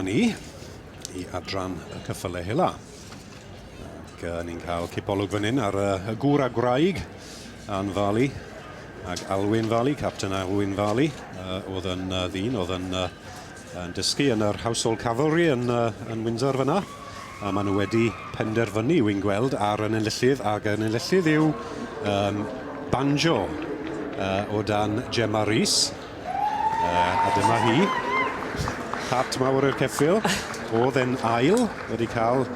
ni i adran y cyffyle hela. Ac ni'n cael cipolwg fan hyn ar y gŵr a gwraig, Ann Varley ac Alwyn Varley, Captain Alwyn Varley, oedd yn ddyn, oedd yn, yn dysgu yn yr Household Cavalry yn, yn Windsor fyna. A maen nhw wedi penderfynu, wy'n gweld, ar yn enillydd, ac yn enillydd yw um, Banjo o dan Gemma Rees. A dyma hi. Hat mawr i'r ceffyl. Oedd e'n ail, wedi cael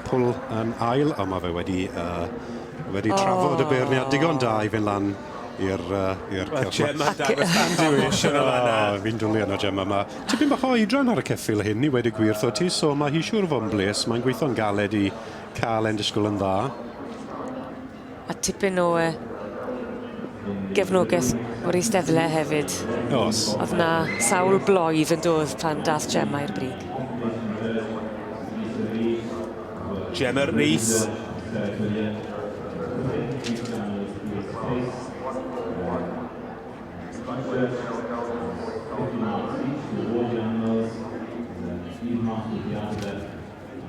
pwl yn ail, ond mae fe wedi, wedi trafod y beirniad digon da i fynd lan i'r i'r Wel, Gemma'n dangos bach o emosiwn o fan'na. Fi'n dwlu arno Gemma. Mae tipyn bach o oedran ar y ceffyl hyn i weud y gwir wrthot ti, so mae hi siŵr o fod yn bles. Mae'n gweithio'n galed i cael e'n disgwyl yn dda. A tipyn o yy gefnogeth o'r eisteddle hefyd. O's. O'dd 'na sawl bloedd yn dodd pan dath Gemma i'r brig. Gemma Rees.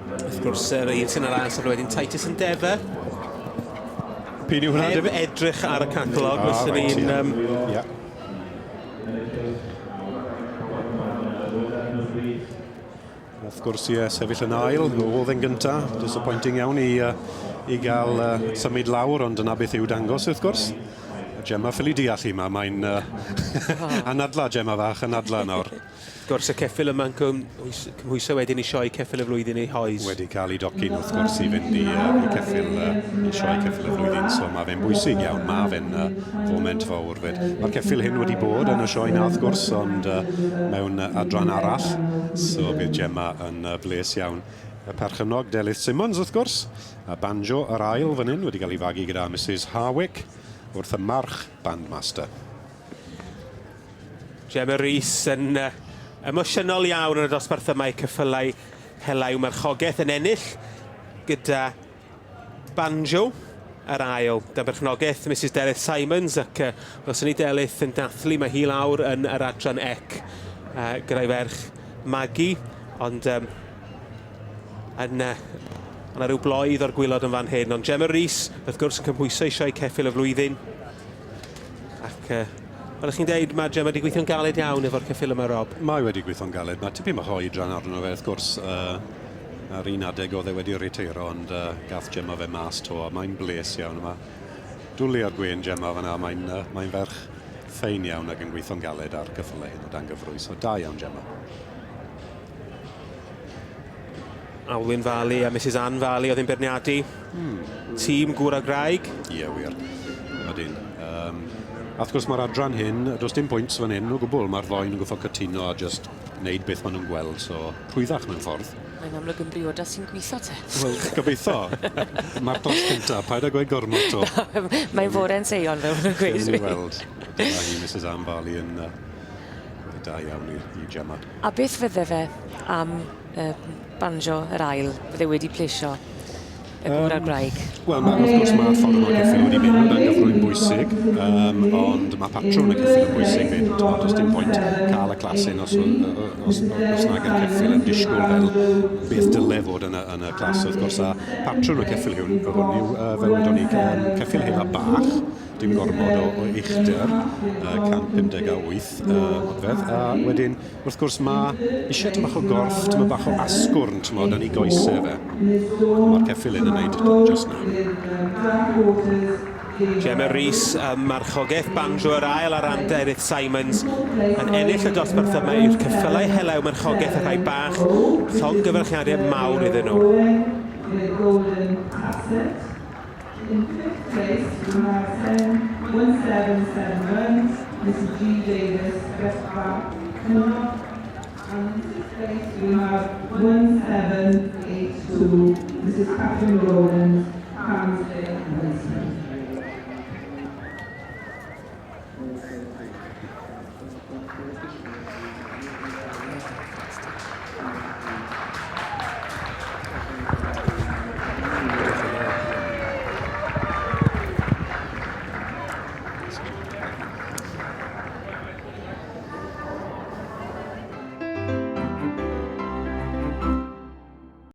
Wrth gwrs, yr un sy'n yr ail safle wedyn, Titus Endeavour. P'un yw hwnna, Heb edrych ar y catalog, ah, fyswn i'n... Right, um, yeah. Wrth gwrs, ie, sefyll yn ail, oedd yn gynta. Disappointing iawn i, uh, i gael uh, symud lawr, ond dyna beth yw dangos, wrth gwrs. Gemma ffili deall hi ma, mae'n uh, anadla Gemma fach, anadla nawr. Wrth gwrs, y ceffyl yma'n cymhwyso wedyn i sioe ceffyl y flwyddyn ei hoes. Wedi cael ei docyn, wrth gwrs, i fynd i, uh, i ceffyl, uh, i sioe ceffyl y flwyddyn, so mae fe'n bwysig iawn, mae fe'n uh, foment fawr fyd. Mae'r ceffyl hyn wedi bod yn y sioe na, wrth gwrs, ond uh, mewn adran arall, so bydd Gemma yn uh, bles iawn. Y perchennog Delyth Simmons, wrth gwrs, a Banjo yr ail fan hyn wedi cael ei fagu gyda Mrs Harwick wrth y march bandmaster. Gemma Rees yn uh, emosiynol iawn yn y dosbarth yma i cyffylau hela i'w marchogaeth yn ennill gyda Banjo yr ail. Dan berchnogaeth Mrs Delyth Simons ac uh, welson ni Delyth yn dathlu, mae hi lawr yn yr adran ec uh, gyda'i ferch Maggie, ond um, yn, uh, yna rhyw bloedd o'r gwylod yn fan hyn. Ond Gemma Rees, wrth gwrs, yn cymhwyso i sioe ceffyl y flwyddyn. Ac uh, fel ych chi'n deud, mae Gemma wedi gweithio'n galed iawn efo'r ceffyl yma, Rob. Mae wedi gweithio'n galed. Mae tipyn bach o oedran arno fe, wrth gwrs. Uh, ar un adeg oedd e wedi riteiro, ond uh, gath Gemma fe mas to, a mae'n bles iawn yma. Dwlu ar gwên Gemma fan'na, mae'n uh, mae ferch ffein iawn ac yn gweithio'n galed ar gyffylau hyn o dan gyfrwy, so da iawn Gemma. Alwyn Farley a Mrs Ann Farley oedd yn beirniadu. Tîm gŵr a gwraig. Ie, yeah, wir. Ydyn. Um, a wrth gwrs mae'r adran hyn, does dim pwynt fan hyn o gwbl, mae'r ddoen yn gwybod cytuno a just wneud beth maen nhw'n gweld, so rhwyddach mewn ffordd. Mae'n amlwg yn briodas sy'n gweithio te. Wel, gobeithio. Mae'r dos cynta, paid â gweud gormod to. Mae'n fore'n seion fel maen nhw'n gweud. Gewn ni weld. Dyma hi, Mrs Ann Farley yn uh, da iawn i, i Gemma. A beth fydde fe am banjo yr ail, fydde wedi plesio y gŵr a'r gwraig? Wel, ma, wrth gwrs mae'r ffordd mae'r ceffyl wedi mynd yn gyfrwy'n bwysig, um, ond mae patrwn y ceffyl yn bwysig fyd. Ond does dim pwynt cael y clasyn os, os, os nag yw'r ceffyl yn disgwyl fel beth dyle fod yn y, yn y clas, wrth gwrs. A patrwn y ceffyl hwn, hwn yw, uh, fel wedon ni, um, ceffyl hela bach, dim gormod o, o uchder, uh, 158 uh, modfedd, a wedyn Wrth gwrs, mae eisiau tamaid bach o gorff, tamaid bach o asgwrn, t'mod, yn ei goesau fe. Mae'r ceffyl hyn yn neud just na. Gemma Rees ym marchogaeth banjo yr ail ar ran Derith Simons yn ennill y dosbarth yma i'r ceffylau helew marchogaeth y rhai bach. Llongyfarchiadau mawr iddyn nhw. In fifth place, we have 1771, Mrs G Davies, West Cymru. And in sixth place, we have 1782, Mrs Catherine Rowlands, Carnsdale, Winston.